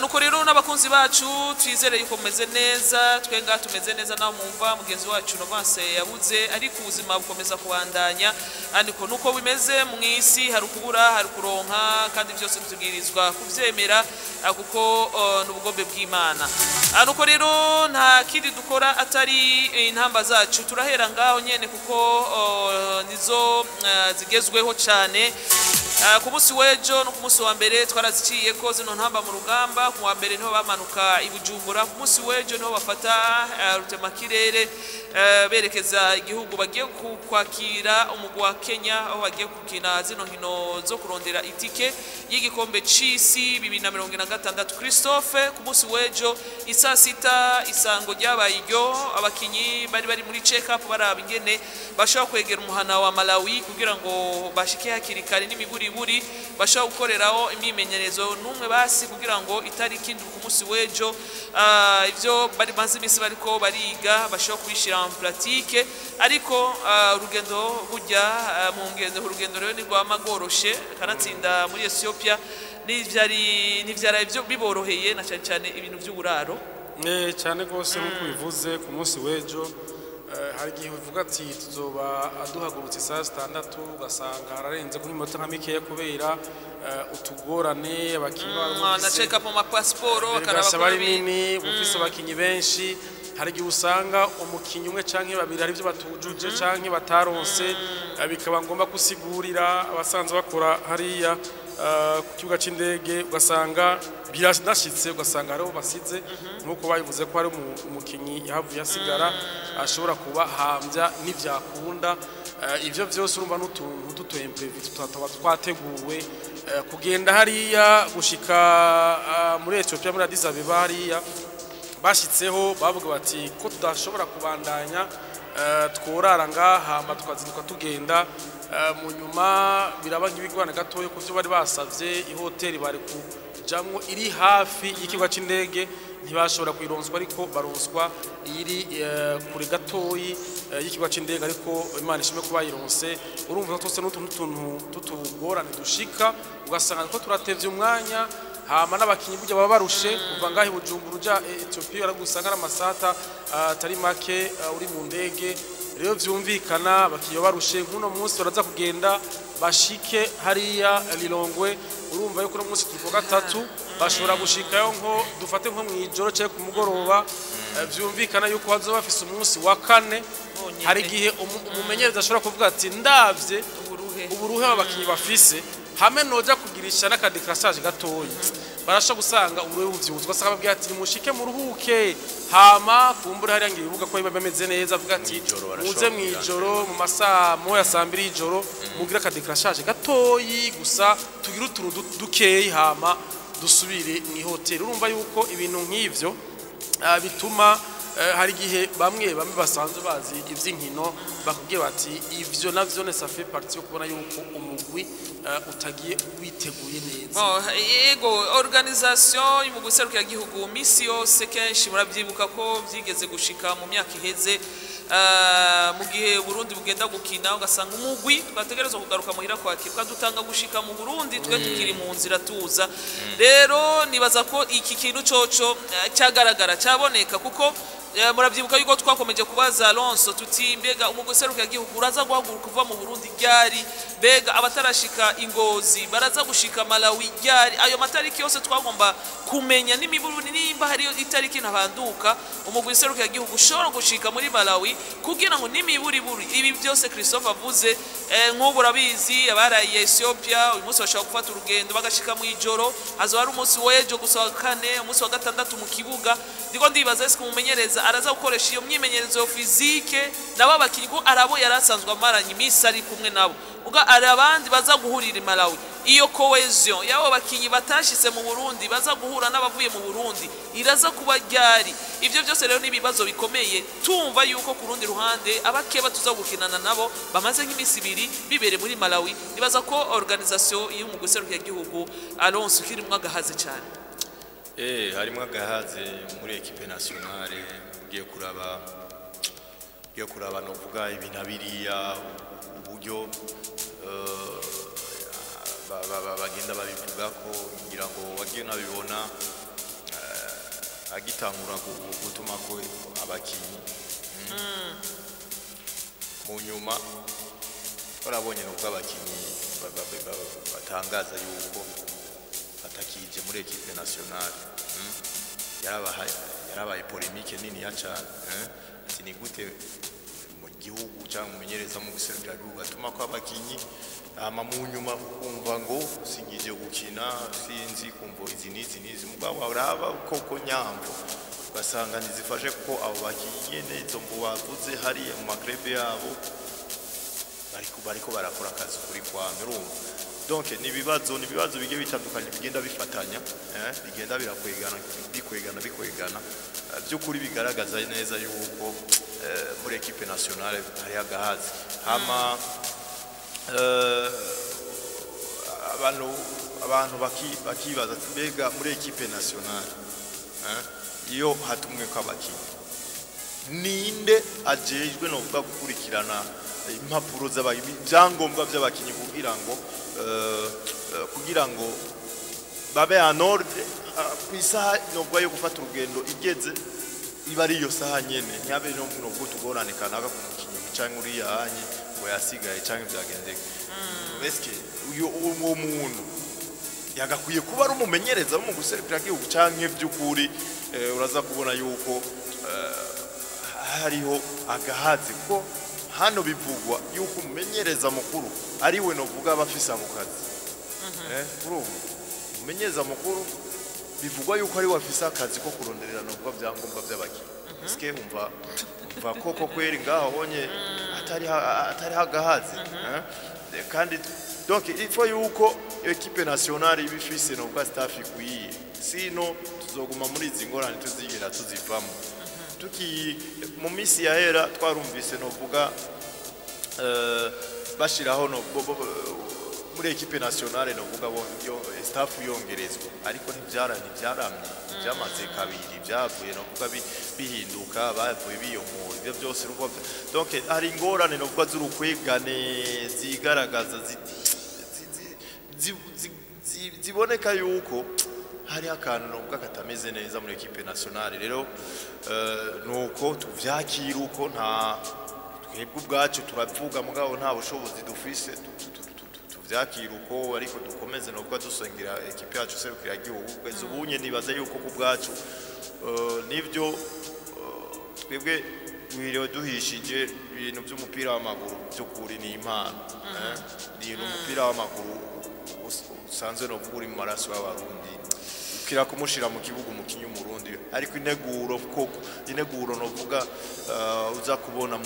Nuko rero n'abakunzi bacu, twizere yuko mumeze neza. Twe ngaha tumeze neza, naho mwumva mugenzi wacu Novance yabuze, ariko ubuzima bukomeza kubandanya. Ariko nuko bimeze mu isi, hari ukubura, hari kuronka, kandi byose tubwirizwa kuvyemera, kuko n'ubugombe bw'Imana. Nuko rero nta kindi dukora atari intamba zacu. Turahera ngaho nyene kuko nizo zigezweho cyane. Ku munsi w'ejo no ku munsi wa mbere twaraziciye ko zino ntamba mu rugamba. Ku wa mbere niho bamanuka i Bujumbura, ku munsi w'ejo niho bafata rutemakirere berekeza igihugu bagiye kwakira umugwi wa Kenya, aho bagiye gukina zino nkino zo kurondera itike y'igikombe c'isi 2026. Christophe, ku munsi w'ejo isaa 6 isango ryabaye iryo, abakinyi bari muri check up, baraba ingene bashobora kwegera umuhana wa Malawi kugira ngo bashike hakiri kare, n'imiburiburi bashobora gukoreraho imyimenyerezo n'umwe basi, kugira ngo itariki 7 ku munsi w'ejo ivyo bari maze iminsi bariko bariga bashobora kubishira en pratique. Ariko urugendo burya, mu ngendo, urugendo rero ntirwama rworoshe. Kanatsinda muri Ethiopia ntivyari ivyo biboroheye, na cyane cyane ibintu vy'uburaro. Cyane rwose, nk'uko bivuze, ku munsi w'ejo hari igihe uvuga ati tuzoba duhagurutse isaha 6, ugasanga hararenze kuri minota nka mikeya kubera utugorane abakinyi baba na bafise. check up mu mapasiporo. Delegation bakaraba aba ari ko nini, bufise abakinyi benshi. Hari igihe usanga umukinyi umwe canke babiri hari ibyo batujuje canke bataronse, bikaba ngombwa gusigurira abasanzwe bakora hariya ku kibuga c'indege, ugasanga biranashitse, ugasanga hariho basize, nk'uko babivuze ko hari umukinyi yahavuye asigara ashobora kubahambya n'ivyakunda. Ivyo vyose urumva n'utuntu tutu imprévu tutaba twateguwe. Kugenda hariya gushika muri Ethiopia, muri Addis Abeba hariya bashitseho, bavuga bati ko tudashobora kubandanya, tworara ngaha hama tukazinduka tugenda. Mu nyuma biraba nk'ibigorane gatoya ku byo bari basavye, ihoteli bari kujamwo iri hafi y'ikibuga c'indege ntibashobora kuyironswa, ariko baronswa iri kure gatoyi y'ikibuga c'indege, ariko Imana ishimwe ko bayironse. Urumva twose n'utuntu tuntu tutugorane dushika, ugasanga ko turatevye umwanya, hama n'abakinyi burya baba barushe. Kuva ngaho i Bujumbura uja Ethiopia aragusanga ari amasata atari make uri mu ndege. Rero vyumvikana abakinyi baba barushe. Nk'uno munsi baraza kugenda bashike hariya Lilongwe, urumva yuko uno munsi turi kuwa gatatu, bashobora gushikayo nko dufate nko mw'ijoro cyangwa ku mugoroba. Vyumvikana yuko bazoba bafise umunsi wa kane. Bonyene. Hari igihe umumenyereza ashobora kuvuga ati ndavye uburuhe, uburuhe aba bakinyi bafise, hamwe noja kugirisha n'aka décrassage gatoyi, barasha gusanga uburuhe buvyutse. Ugasanga babwira ati nimushike muruhuke, hama kumbura hariya ngira ibibuga ko biba bimeze neza, avuga ati Mw'ijoro barashobora muze kugira mw'ijoro mu masaha moya, saa 2 y'ijoro, mugire aka décrassage gatoyi gusa, tugire utuntu dukeyi, hama dusubire mw'ihoteli. Urumva yuko ibintu nk'ivyo bituma hari igihe bamwe bamwe basanzwe bazi ivy'inkino bakubwiye bati ivyo navyo ne ça fait partie yo kubona yuko umugwi utagiye witeguye neza. Bon, yego, organisation y'umugwi serukiragihugu misi yose kenshi murabyibuka ko byigeze gushika mu myaka iheze, mu gihe Burundi bugenda gukina, ugasanga umugwi twategerezwa kugaruka muhira kwakirwa dutanga gushika mu Burundi twe tukiri mu nzira tuza. Rero nibaza ko iki kintu coco cyagaragara, cyaboneka, kuko murabyibuka yuko twakomeje kubaza Alonso tuti mbega umugwi serukiragihugu uraza guhaguruka uva mu Burundi ryari? Mbega abatarashika ingozi baraza gushika Malawi ryari? Ayo matariki yose twagomba kumenya n'imiburu, nimba hariyo itariki ntabanduka umugwi serukiragihugu ushobora gushika muri Malawi, kugira ngo n'imiburiburi ibi byose Christophe avuze. Nk'ubu urabizi abaraye Ethiopia uyu munsi bashobora gufata urugendo bagashika mu ijoro, hazoba ari umunsi w'ejo gusa wa kane, umunsi wa gatandatu mu kibuga. Ndiko ndibaza, ese umumenyereza araza gukoresha iyo myimenyerezo physique nabo abakinyi, ko arabo yari asanzwe amaranye iminsi ari kumwe nabo, ubwo hari abandi baza guhurira i Malawi? Iyo cohésion y'abo bakinyi batashitse mu Burundi baza guhura n'abavuye mu Burundi iraza kuba ryari? Ivyo byose rero ni ibibazo bikomeye. Tumva yuko ku rundi ruhande abakeba tuza gukinana nabo bamaze nk'iminsi 2 bibere muri Malawi. Nibaza ko organisation y'umugwi serukiragihugu, Alonso, kirimwo agahaze cyane. Harimo agahaze muri équipe nationale. Ugiye kuraba novuga ibi na biriya, uburyo bagenda babivuga ko ngira ngo wagiye unabibona agitangura gutuma ko abakinyi mu nyuma twarabonye nubwo abakinyi batangaza yuko batakije muri équipe nationale. Yarabaye polémique nini ya cyane, ati ni gute mu gihugu cyangwa umumenyereza mu guserukira igihugu atuma ko abakinyi, hama mu nyuma ukumva ngo singije gukina, sinzi kumva izi n'izi n'izi, mugabo waraba koko nyambo ugasanga ntizifashe, kuko abo bakinyi nyene izo mvo bavuze hariya mu ma clubs yabo bariko barakora akazi kuri kwame. Urumva, donc ni ibibazo bigiye bitandukanye, bigenda bifatanya, bigenda birakwegana, bikwegana, bikwegana. By'ukuri bigaragaza neza yuko muri équipe nationale hari agahazi. Hama abantu bakibaza ati mbega muri équipe nationale, iyo hatumwe ko abakinyi, ninde ajejwe novuga gukurikirana impapuro ibyangombwa by'abakinyi kugira ngo babe en ordre ku isaha novuga yo gufata urugendo igeze, iba ari iyo saha nyene, ntihabe no novuga utugorane kanaka ku mukinyi canke uriya hanye ngo yasigaye canke vyagendeka? Eske uyo uwo muntu yagakwiye kuba ari umumenyereza mu guserukira igihugu, canke by'ukuri uraza kubona yuko hariho agahazi? Ko hano bivugwa yuko umumenyereza mukuru ari we novuga aba afise ako kazi. Urumva, umumenyereza mukuru bivugwa yuko ari we afise akazi ko kuronderera novuga vyangombwa vy'abakinyi. Eske umva koko kweri ngaho honye atari agahazi, eh? Kandi donc il faut yuko équipe nationale iba ifise novuga staff ikwiye, sino tuzoguma muri izi ngorane tuzigera tuzivamo. Tuki mu minsi yahera twarumvise novuga bashiraho no muri équipe nationale novuga bo yo staff yongerezwa, ariko ntibyaramye, byamaze kabiri byavuye novuga bihinduka, bavuye biyomora ibyo byose. Urumva, donc hari ingorane novuga z'urukwegane zigaragaza ziboneka yuko hari akantu novuga katameze neza muri équipe nationale. Rero nuko tuvyakira uko, nta twebwe ubwacu turavuga, mugabo nta bushobozi dufise. Tuvyakira uko, ariko dukomeze novuga dusengera équipe yacu serukira igihugu. Kugeza ubunye nibaza yuko ku bwacu nivyo twebwe duhiriwe duhishije. Ibintu by'umupira w'amaguru by'ukuri ni impano, eh? Ni umupira w'amaguru usanzwe novuga uri mu maraso y'Abarundi, kira kumushira mu kibuga umukinyi w'Umurundi, ariko integuro koko, integuro novuga uza kubona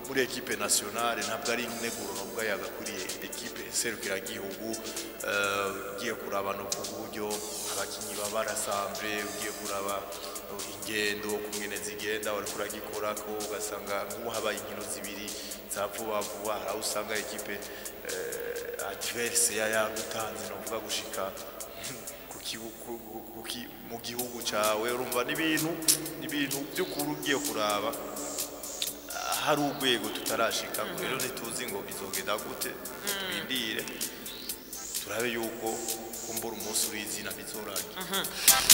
muri équipe nationale ntabwo ari integuro novuga yagakwiriye équipe serukiragihugu. Ugiye kuraba no uburyo abakinyi baba barasambre, ugiye kuraba ingendo kungene zigenda, wariko uragikorako ugasanga nk'ubu habaye inkino zibiri za vuba vuba, hari aho usanga équipe adverse yagutanze novuga gushika mu gihugu cawe. Urumva, n'ibintu by'ukuri ugiye kuraba hari urwego tutarashika. Rero ntituzi ngo bizogenda gute, tubindire turabe yuko kumbura umunsi urizina bizorangira.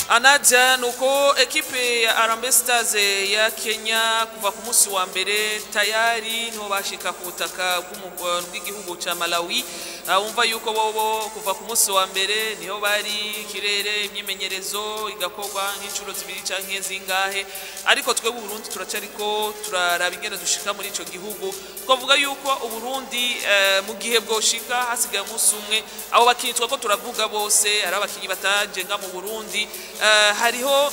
Anaja, nuko ekipe ya Harambee Stars ya Kenya kuva ku munsi wa mbere tayari niho bashika ku butaka bw'igihugu ca Malawi. Wumva yuko bobo kuva ku munsi wa mbere niho bari kirere, imyimenyerezo igakorwa nk'inshuro zibiri canke zingahe, ariko twebwe Burundi turacariko turaraba ingene dushika muri ico gihugu. Twavuga yuko Uburundi mu gihe bwoshika hasigaye umunsi umwe, abo bakinyi twako turavuga bose hari abakinyi bataje nga mu Burundi, hariho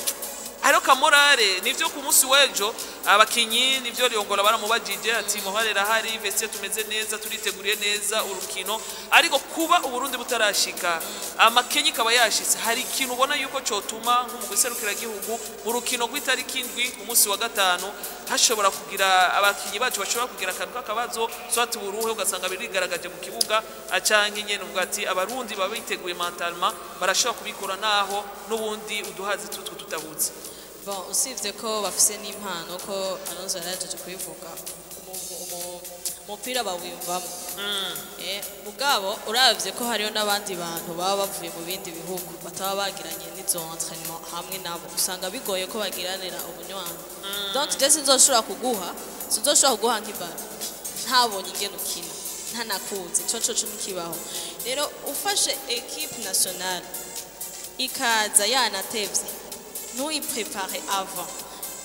ka morale. Nivyo, ku munsi w'ejo abakinyi, nivyo Liongola baramubajije ati morale irahari, vestiaire tumeze neza, turiteguriye neza urukino, ariko kuba Uburundi butarashika, amakenyi ikaba yashitse, hari ikintu ubona yuko cotuma nk'umugwi serukiragihugu mu rukino rw'itariki 7 ku munsi wa gatanu hashobora kugira abakinyi bacu bashobora kugira akantu k'akabazo, soit uburuhe, ugasanga birigaragaje mu kibuga, acanke nyene uvuga ati Abarundi baba biteguye mentalement, barashobora kubikora naho n'ubundi uduhazi tutwo tutabuze? Bon, usibye ko bafise n'impano, ko Alonso yarajeje kubivuga, Umupira bawiyumvamo. Mugabo uravye ko hariyo n'abandi bantu baba bavuye mu bindi bihugu bataba bagiranye n'izo entraînement hamwe nabo, usanga bigoye ko bagiranira ubunywanyi. Donc je sinzoshobora kuguha nk'ibara ntabonye ingene ukina, ntanakuzi, ico coco ntikibaho. Rero ufashe équipe nationale ikaza yanatevye, ntuyi prépare avant,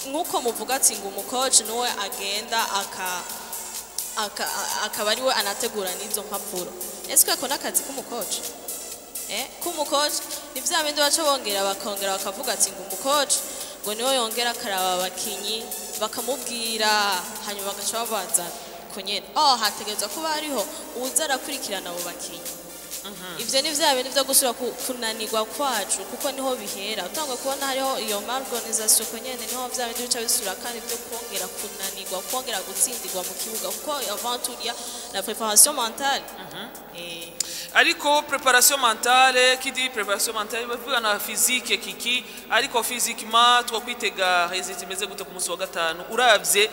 nk'uko muvuga ati ngo umu coach niwe agenda akaba ariwe anategura n'izo mpapuro, ese ako n'akazi k'umu coach? K'umu coach ni vya bindi baca bongera bakongera bakavuga ati ngo umu coach ngo niwe yongera akaraba abakinyi, bakamubwira, hanyuma bagaca babazana ko nyene. Oh, hategerezwa kuba hariho uwuza arakurikirana abo bakinyi. Ivyo ni vya bindi vyo gusubira kunanirwa kwacu, kuko niho bihera utangwa kubona hariho iyo malorganisation, ko nyene niho vya bindi bica bisubira kandi vyo kongera kunanirwa, kongera gutsindirwa mu kibuga, kuko avant tout il y a la préparation mentale. Ariko préparation mentale, qui dit préparation mentale bavuga na physique kiki. Ariko physiquement twokwitega résultat imeze gute ku munsi wa gatanu? Uravye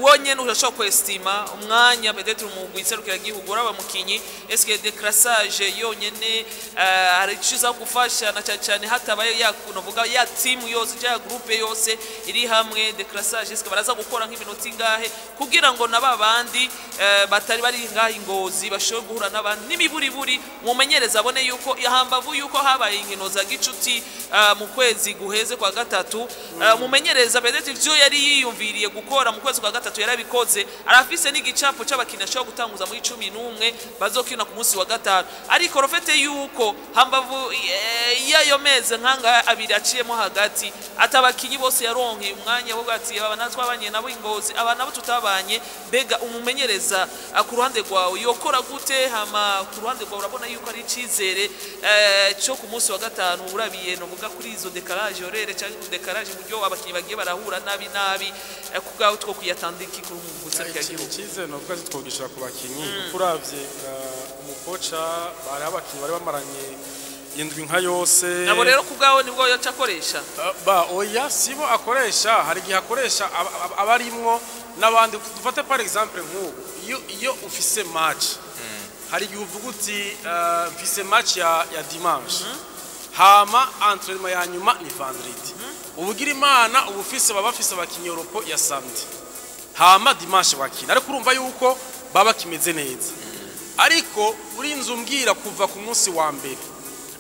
wonyene urashobora kwestima umwanya peut-être umugwi serukiragihugu uraba mukinyi, est-ce que décrassage yonyene hari ico gufasha, na cyane cyane hatabaye ya kunovuga ya team yose ya groupe yose iri hamwe? Décrassage, est-ce que baraza gukora nk'iminota ingahe kugira ngo na babandi batari bari ngaha ingozi bashobore guhura n'abandi n'imiburiburi, mumenyereza abone yuko hambavu yuko habaye inkino za gicuti mu kwezi guheze kwa gatatu, mumenyereza peut-être ivyo yari yiyumviriye gukora mu kwezi kwa gatatu yarabikoze, arafise n'igicapo c'abakinyi ashobora gutanguza muri 11 bazokina ku munsi wa gatanu? Ariko le fait yuko hambavu y'ayo mezi nkanga abiri aciyemo hagati, atabakinyi bose yaronkeye umwanya wo ati aba natwabanye nabo ingozi, aba nabo tutabanye, mbega umumenyereza ku ruhande rwawe yokora gute? Hama ku ruhande rwawe urabona yuko ari icizere cyo ku munsi wa gatanu, urabiye novuga kuri izo décalage horaire cyangwa décalage buryo abakinyi bagiye barahura nabi nabi, ku bwawe two kuyatandika kuri mu Ikintu cyize novuga zitwogishira ku bakinyi, kuko uravye umu coach, bari abakinyi bari bamaranye indwi nka yose. Nabo rero ku bwawe nibwo yaca akoresha? Ba oya, sibo akoresha. Hari igihe akoresha abarimwo n'abandi. Dufate par exemple nk'ubu iyo ufise match, hari igihe uvuga uti mfise match ya dimanche, hama entraînement ya nyuma ni vendredi. Ubugira Imana uba ufise, baba bafise abakinyi repos ya samedi, hama dimanche bakina, ariko urumva yuko baba kimeze neza. Ariko urinze umbwira kuva ku munsi wa mbere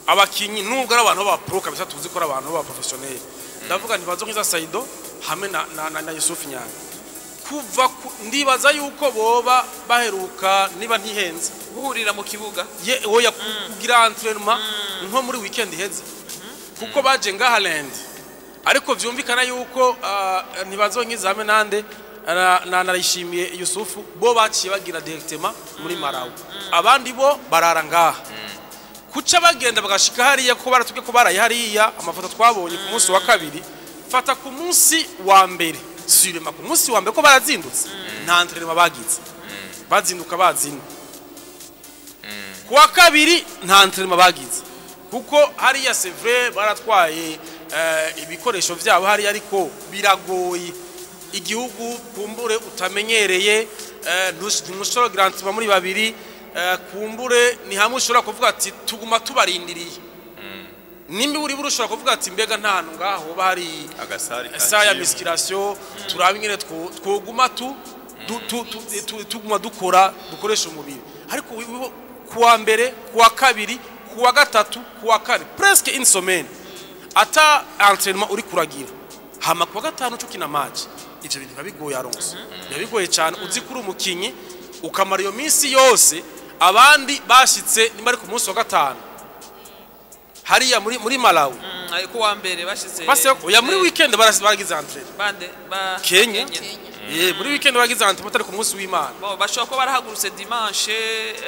abakinyi, nubwo ari abantu b'aba pro kabisa, tuzi ko ari abantu b'aba professionnel, ndavuga ntibazo nkiza Saido hamwe na Yusuf Nyange, kuva ndibaza yuko boba baheruka, niba ntihenze, guhurira mu kibuga. Ye oya, kugira entraînement nko muri weekend iheze, kuko baje ngaha lundi. Ariko vyumvikana yuko ntibazonkiza hamwe nande na narayishimiye Yusufu, bo baciye bagira directement muri Malawi, abandi bo barara ngaha. Kuca bagenda bagashika hariya, ko baratubwiye ko baraye hariya, amafoto twabonye ku munsi wa kabiri, fata ku munsi wa mbere, sûrement ku munsi wa mbere ko barazindutse, nta entraînement bagize, bazinduka bazina. Ku wa kabiri nta entraînement bagize, kuko hariya c'est vrai baratwaye ibikoresho vyabo hariya, ariko biragoye igihugu kumbure utamenyereye, ntushobora kugira entraînement muri babiri, kumbure ni hamwe ushobora kuvuga ati tuguma tubarindiriye. Nimba uri buri ushobora kuvuga ati mbega nta hantu ngaho hoba hari agasari ka salle ya gym. Musculation, turabe ingene twoguma tuguma dukora, dukoresha umubiri. Ariko kuwa mbere, kuwa kabiri, kuwa gatatu, kuwa kane, presque une semaine ata entraînement uri kuragira, hama kuwa gatanu cyo match, ivyo bintu biba bigoye aronse, biba bigoye cyane. Uzi kuri umukinyi ukamara iyo minsi yose, abandi bashitse nimba ari ku munsi wa gatanu hariya muri Malawi. Ku wa mbere bashize. Base oya, muri weekend baragize entraînement. Bande ba Kenya. Muri weekend bagize entraînement, atari ku munsi w'Imana. Bon, bashobora kuba barahagurutse dimanche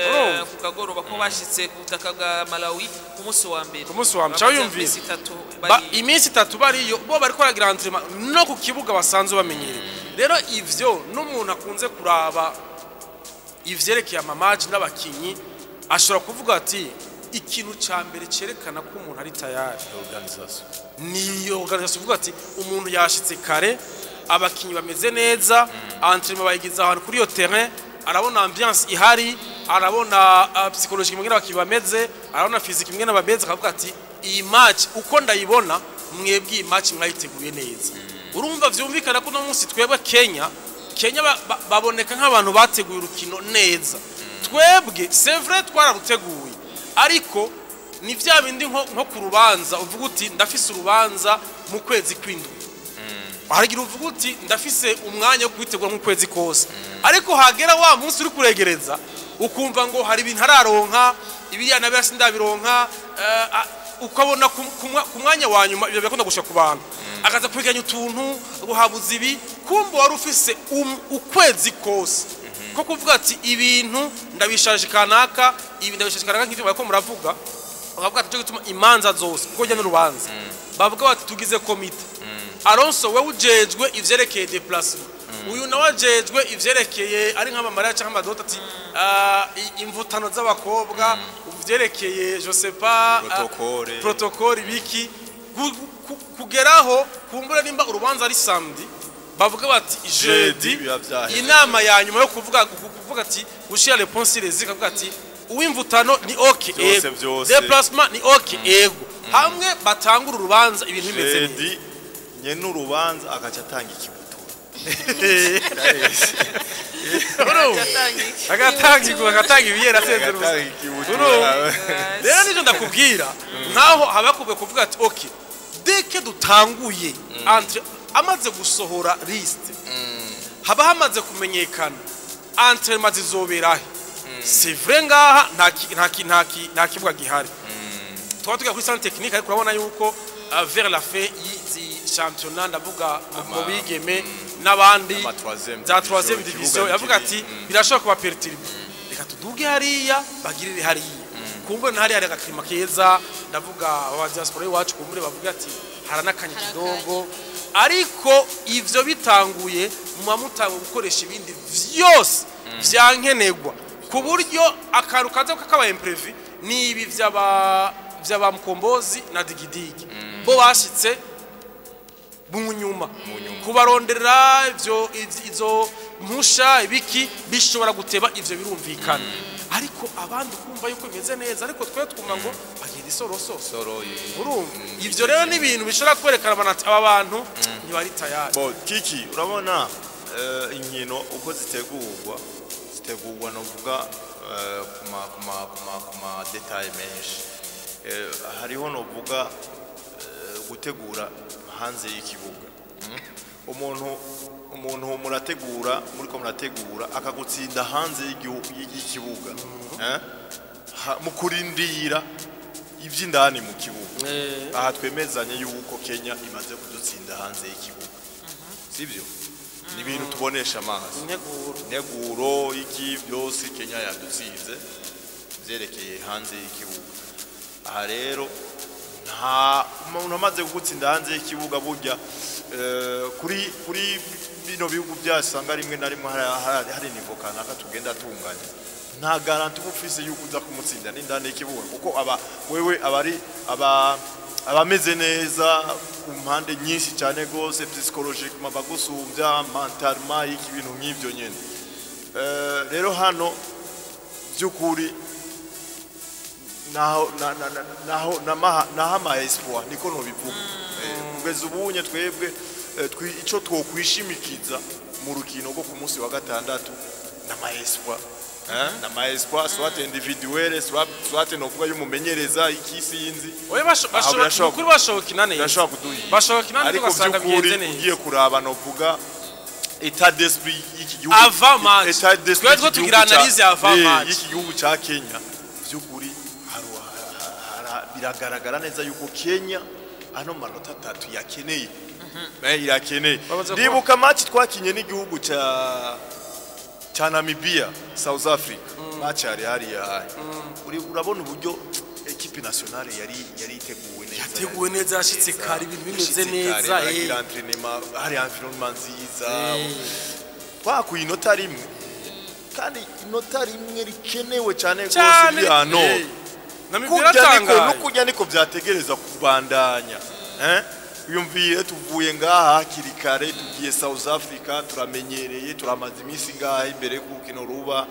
Urumva? ku kagoroba, ko bashitse ku butaka bwa Malawi ku munsi wa mbere. Ku munsi wa mbere, Bamaze wiyumvira. iminsi itatu Ba, iminsi itatu bariyo, bo bariko baragira entraînement no ku kibuga basanzwe bamenyereye. Rero ivyo n'umuntu akunze kuraba ivyerekeye ama match n'abakinyi ashobora kuvuga ati ikintu ca mbere cerekana ko umuntu ari tayari Organisation. Niyo organisation, uvuga ati umuntu yashitse kare, abakinyi bameze neza, entraînement bayigize ahantu kuri iyo terrain. Arabona ambiance ihari, arabona psychologique mwene abakinyi bameze, arabona physique mwene bameze, akavuga ati iyi match uko ndayibona, mwebwe iyi match mwayiteguye neza. Urumva vyumvikana ko uno munsi twebwe Kenya baboneka nk'abantu bateguye urukino neza. Twebwe, c'est vrai, twararuteguye, ariko ni vya bindi nko ku rubanza, uvuga uti ndafise urubanza mu kwezi kw'indwi, haragira uvuga uti ndafise umwanya wo kwitegura nk'ukwezi kose, ariko hagera wa munsi uri kuregereza ukumva ngo hari ibintu araronka, ibiriya na biriya sindabironka, ukabona ku mwanya wa nyuma. Ibyo birakunda gushika ku bantu, akaza kwiganya utuntu ngo habuze ibi, kumva wari ufise ukwezi kose ko kuvuga ati ibintu ndabishaje kanaka, ibi ndabishaje kanaka, nk'ivyo bariko muravuga. Bakavuga ati cyo gituma imanza zose kuko njya n'urubanza, bavuga bati tugize komite, Alonso wewe ujejwe ivyerekeye déplacement, uyu nawe ajejwe ivyerekeye ari nk'amamariya cyangwa amadota, ati imvutano z'abakobwa, ivyerekeye je sais pas, Protocole. Protocole biki kugeraho kumbura nimba urubanza ari samedi, bavuga bati jeudi Jeudi biba vyaheze. Inama ya nyuma yo kuvuga ati gushira les points sur les i, kavuga ati uw'imvutano ni ok, Vyose, ego, vyose. Déplacement ni ok, ego, hamwe batangura urubanza ibintu bimeze neza. Jeudi nyene urubanza agaca atanga ikibutura. Urumva? Agatanga ibiyera asezera ubusa. Agatanga ikibutura. Urumva? Rero nivyo ndakubwira, nkaho haba hakwiye kuvuga ati ok, dès que dutanguye entre amaze gusohora liste, haba hamaze kumenyekana entraînement zizoberahe. C'est vrai, ngaha nta kibuga gihari, twaba tujya kuri centre technique, ariko urabona yuko vers la fin y'izi championnat, ndavuga mu bigeme n'abandi Ama troisième za division, troisième ikibuga division, yavuga ati birashobora kuba perturbé, reka tuduge hariya bagirire hariya, kumbure na hariya hari agaclimat keza. Ndavuga aba diaspora iwacu, kumbure bavuga ati haranakanye kidogo, ariko ivyo bitanguye muba mutanga gukoresha ibindi vyose vyankenerwa ku buryo akantu kaza kakaba imprévu. Ni ibi vy'aba Mukombozi na Digidigi, bo bashitse mu nyuma, kubaronderera ivyo izo mpusha ibiki bishobora guteba, ivyo birumvikana, ariko abandi kumva yuko bimeze neza, ariko twe twumva ngo bagenda isorosoro. Soro. Urumva, ivyo rero ni ibintu bishobora kwerekana abantu ati aba bantu ntibari tayari. Bo kiki urabona, inkino uko zitegurwa, zitegurwa novuga ku ma détails menshi. Hariho novuga gutegura hanze y'ikibuga. Umuntu murategura, muriko murategura, akagutsinda hanze y'ikibuga, eh? Mu kurindira ivy'indani mu kibuga. Aha twemezanye yuko Kenya imaze kudutsinda hanze y'ikibuga, sibyo? Ni ibintu tubonesha amaso. Integuro. Integuro iki byose, Kenya yadutsinze vyerekeye hanze y'ikibuga. Aha rero nta umuntu amaze kugutsinda hanze y'ikibuga burya, kuri bino bihugu byasanga rimwe na rimwe hari niveau kanaka tugenda tunganya, nta garantie uba ufise yuko uza kumutsinda n'indani y'ikibuga, kuko aba wewe aba ari aba abameze neza ku mpande nyinshi cyane rwose, psychologiquement bagusumbya, mentalement, iki ibintu nk'ibyo nyene. Rero hano by'ukuri naho naho naho ama espoir niko nobivuga. Kugeza ubunye twebwe, ico twokwishimikiza mu rukino rwo ku munsi wa gatandatu n'ama espoir, n'ama espoir soit individuel, soit novuga y'umumenyereza, iki sinzi. Oya, Aha bashobora birashoboka. kuri bashobora gukina neza. Birashobora kuduhira. Bashobora gukina neza, Ariko ugasanga by'ukuri bigenze neza. ugiye kuraba novuga état d'esprit y'iki gihugu, Avant match. état d'esprit Twebwe y'iki tugira gihugu analyse avant match. Y'iki gihugu ca Kenya, by'ukuri biragaragara neza yuko Kenya ano manota atatu yakeneye. Irakeneye. Babaza Ndibuka match twakinye n'igihugu ca Namibia, South Africa, match yari hariya. Urabona uburyo équipe nationale yari iteguwe neza. Yateguwe neza, yashitse kare, ibintu bimeze Yashitse neza, kare, baragira entraînement, hari environnement nziza. Twakuye inota rimwe, kandi inota rimwe rikenewe cyane rwose Cyane. riri hano. Namibia Kurya niko iratangaye. No kurya niko byategereza kubandanya, eh. Yumviye tuvuye ngaha hakiri kare, tugiye South Africa, turamenyereye, turamaze iminsi ngaha imbere y'urukino ruba,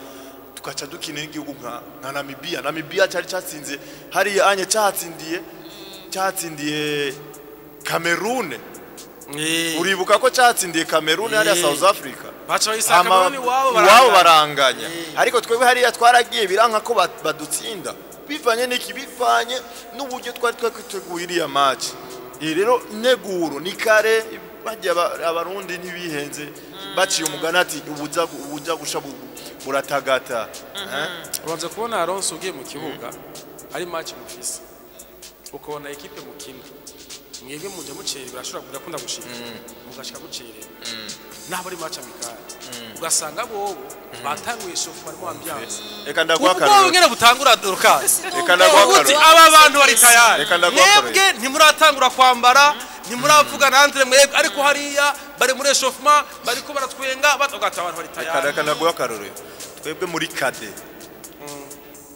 tukaca dukina n'igihugu nka Namibia. Namibia cyari cyatsinze hariya anye, cyatsindiye Cameroon. Uribuka ko cyatsindiye Cameroon hariya South Africa. Baca bayisanga Cameroon iwabo. Iwabo baranganya, ariko twebwe hariya twaragiye biranka ko badutsinda. Bivanye n'iki? Bivanye n'uburyo twari twiteguye iriya match. Iyi rero integuro ni kare. Bajya Abarundi ntibihenze, baciye umugani ati ubuza gusha buratagata. Eh? Ubanza kubona Alonso ugiye mu kibuga ari match mufise, ukabona ekipe mukina, mwebwe muje mucerewe, birashobora, birakunda gushika mugashika mucerewe naho ari match amicale, ugasanga bobo batanguye chauffe, barimo ambiance. Reka ndaguha Ubwo akarorero. ngene butangura Dorcas, Reka ndaguha uti akarorero. aba bantu bari tayari, Reka ndaguha akarorero. mwebwe ntimuratangura kwambara, ntimuravugana entre mwebwe, ariko hariya bari muri échauffement, bariko baratwenga, batugata abantu bari tayari. Reka ndaguha akarorero. Twebwe muri cadet,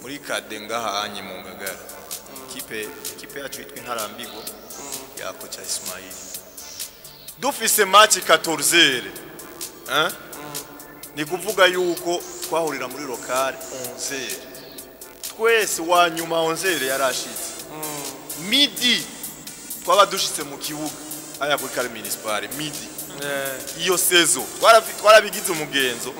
muri cadet ngaha anye mu Ngagara, kipe yacu yitwa Intarambigo ya kocha Ismail, dufise match 14, hein? Ni kuvuga yuko twahurira muri local 11 twese, wa nyuma 11 yarashitse. Midi twaba dushitse mu kibuga aya kuri kare municipal midi. Iyo saison twarabigize umugenzo.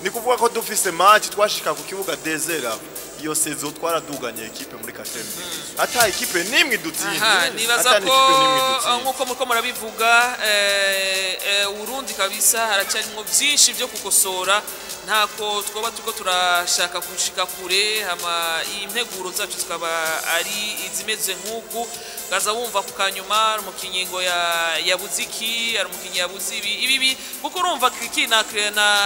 Ni kuvuga ko dufise match twashika ku kibuga 2h. Iyo saison twaraduganye ekipe muri 4e division, ata ekipe nimwe idutsinze. Aha, nibaza Ata ko n'ikipe nimwe idutsinze. Nk'uko muriko murabivuga, Urundi kabisa haracyarimwo byinshi byo gukosora. Ntako twoba turiko turashaka gushika kure, hama integuro zacu zikaba ari izimeze nk'uku. Gaza wumva ku kanyuma umukinyi ngo yabuze iki, ari umukinyi yabuze ibi ibi bi, kuko urumva Kiki na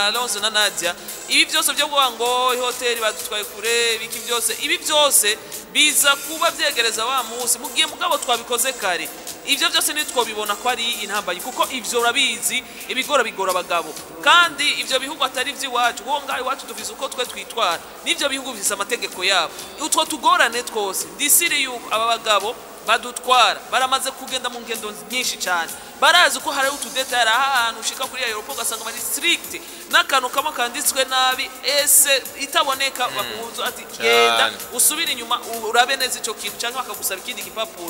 Alonso na Nadia, ibi byose byo kuvuga ngo ihoteli badutwaye kure, biki byose, ibi byose biza kuba byegereza wa munsi mugiye. Mugabo twabikoze kare, ibyo byose ntitwobibona ko ari intambanyi, kuko ivyo urabizi, ibigora bigora abagabo. Kandi ivyo bihugu atari ivy'iwacu, kuko ngaho iwacu dufise uko twe twitwara, n'ivyo bihugu bifise amategeko yabo. Utwo tugorane twose, ndisiri yuko aba bagabo badutwara baramaze kugenda mu ngendo nyinshi cyane, barazi ko hari utu détails ahantu ushika kuri aéroport ugasanga bari strict n'akantu kamwe kanditswe nabi, ese itaboneka, bakubuza ati genda Cyane. usubire inyuma urabe neza ico kintu, cyangwa bakagusaba ikindi gipapuro.